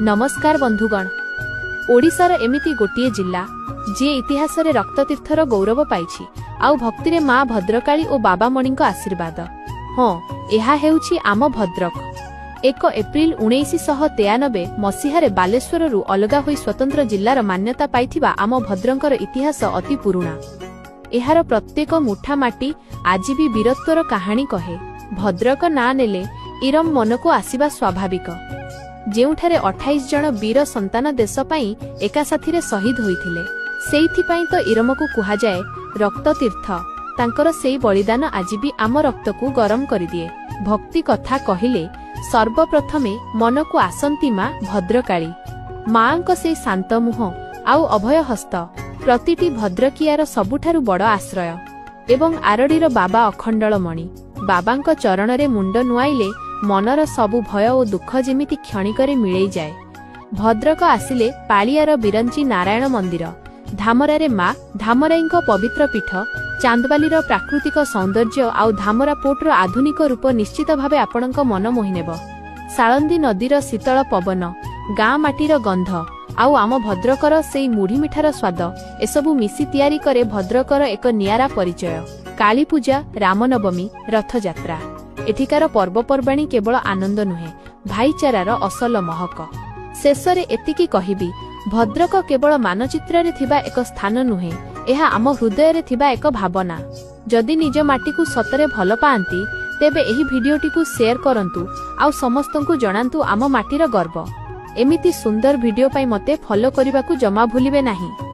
ନମସ୍କାର ବନ୍ଧୁଗଣ। ଓଡ଼ିଶାର ଏମିତି ଗୋଟିଏ ଜିଲ୍ଲା, ଯିଏ ଇତିହାସରେ ରକ୍ତତୀର୍ଥର ଗୌରବ ପାଇଛି ଆଉ ଭକ୍ତିରେ ମା ଭଦ୍ରକାଳୀ ଓ ବାବାମଣିଙ୍କ ଆଶୀର୍ବାଦ। ହଁ, ଏହା ହେଉଛି ଆମ ଭଦ୍ରକ। 1 ଏପ୍ରିଲ 1993 ମସିହାରେ ବାଲେଶ୍ୱରରୁ ଅଲଗା ହୋଇ ସ୍ୱତନ୍ତ୍ର ଜିଲ୍ଲାର ମାନ୍ୟତା ପାଇଥିବା ଆମ ଭଦ୍ରକର ଇତିହାସ ଅତି ପୁରୁଣା। ଏହାର ପ୍ରତ୍ୟେକ ମୁଠା ମାଟି ଆଜି ବି ବୀରତ୍ୱର କାହାଣୀ କହେ। ଭଦ୍ରକ ନାଁ ନେଲେ ଇରମ ମନକୁ ଆସିବା ସ୍ୱାଭାବିକ, ଯେଉଁଠାରେ 28 ଜଣ ବୀର ସନ୍ତାନ ଦେଶ ପାଇଁ ଏକା ସାଥିରେ ଶହୀଦ ହୋଇଥିଲେ। ସେଇଥିପାଇଁ ତ ଇରମକୁ କୁହାଯାଏ ରକ୍ତତୀର୍ଥ। ତାଙ୍କର ସେଇ ବଳିଦାନ ଆଜି ବି ଆମ ରକ୍ତକୁ ଗରମ କରିଦିଏ। ଭକ୍ତି କଥା କହିଲେ ସର୍ବପ୍ରଥମେ ମନକୁ ଆସନ୍ତି ମା ଭଦ୍ରକାଳୀ। ମାଙ୍କ ସେଇ ଶାନ୍ତ ମୁହଁ ଆଉ ଅଭୟ ହସ୍ତ ପ୍ରତିଟି ଭଦ୍ରକିଆର ସବୁଠାରୁ ବଡ଼ ଆଶ୍ରୟ। ଏବଂ ଆରଡ଼ିର ବାବା ଅଖଣ୍ଡଳମଣି। ବାବାଙ୍କ ଚରଣରେ ମୁଣ୍ଡ ନୁଆଇଲେ ମନର ସବୁ ଭୟ ଓ ଦୁଃଖ ଯେମିତି କ୍ଷଣିକରେ ମିଳେଇଯାଏ। ଭଦ୍ରକ ଆସିଲେ ପାଳିଆର ବିରଞ୍ଚି ନାରାୟଣ ମନ୍ଦିର, ଧାମରାରେ ମା ଧାମରାଇଙ୍କ ପବିତ୍ର ପୀଠ, ଚାନ୍ଦବାଲିର ପ୍ରାକୃତିକ ସୌନ୍ଦର୍ଯ୍ୟ ଆଉ ଧାମରା ପୋର୍ଟର ଆଧୁନିକ ରୂପ ନିଶ୍ଚିତ ଭାବେ ଆପଣଙ୍କ ମନ ମୋହିନେବ। ସାଳନ୍ଦୀ ନଦୀର ଶୀତଳ ପବନ, ଗାଁ ମାଟିର ଗନ୍ଧ ଆଉ ଆମ ଭଦ୍ରକର ସେଇ ମୁଢ଼ି ମିଠାର ସ୍ୱାଦ, ଏସବୁ ମିଶି ତିଆରି କରେ ଭଦ୍ରକର ଏକ ନିଆରା ପରିଚୟ। କାଳୀପୂଜା, ରାମନବମୀ, ରଥଯାତ୍ରା, ଏଠିକାର ପର୍ବପର୍ବାଣୀ କେବଳ ଆନନ୍ଦ ନୁହେଁ, ଭାଇଚାରାର ଅସଲ ମହକ। ଶେଷରେ ଏତିକି କହିବି, ଭଦ୍ରକ କେବଳ ମାନଚିତ୍ରରେ ଥିବା ଏକ ସ୍ଥାନ ନୁହେଁ, ଏହା ଆମ ହୃଦୟରେ ଥିବା ଏକ ଭାବନା। ଯଦି ନିଜ ମାଟିକୁ ସତରେ ଭଲ ପାଆନ୍ତି, ତେବେ ଏହି ଭିଡିଓଟିକୁ ସେୟାର କରନ୍ତୁ ଆଉ ସମସ୍ତଙ୍କୁ ଜଣାନ୍ତୁ ଆମ ମାଟିର ଗର୍ବ। ଏମିତି ସୁନ୍ଦର ଭିଡିଓ ପାଇଁ ମୋତେ ଫଲୋ କରିବାକୁ ଜମା ଭୁଲିବେ ନାହିଁ।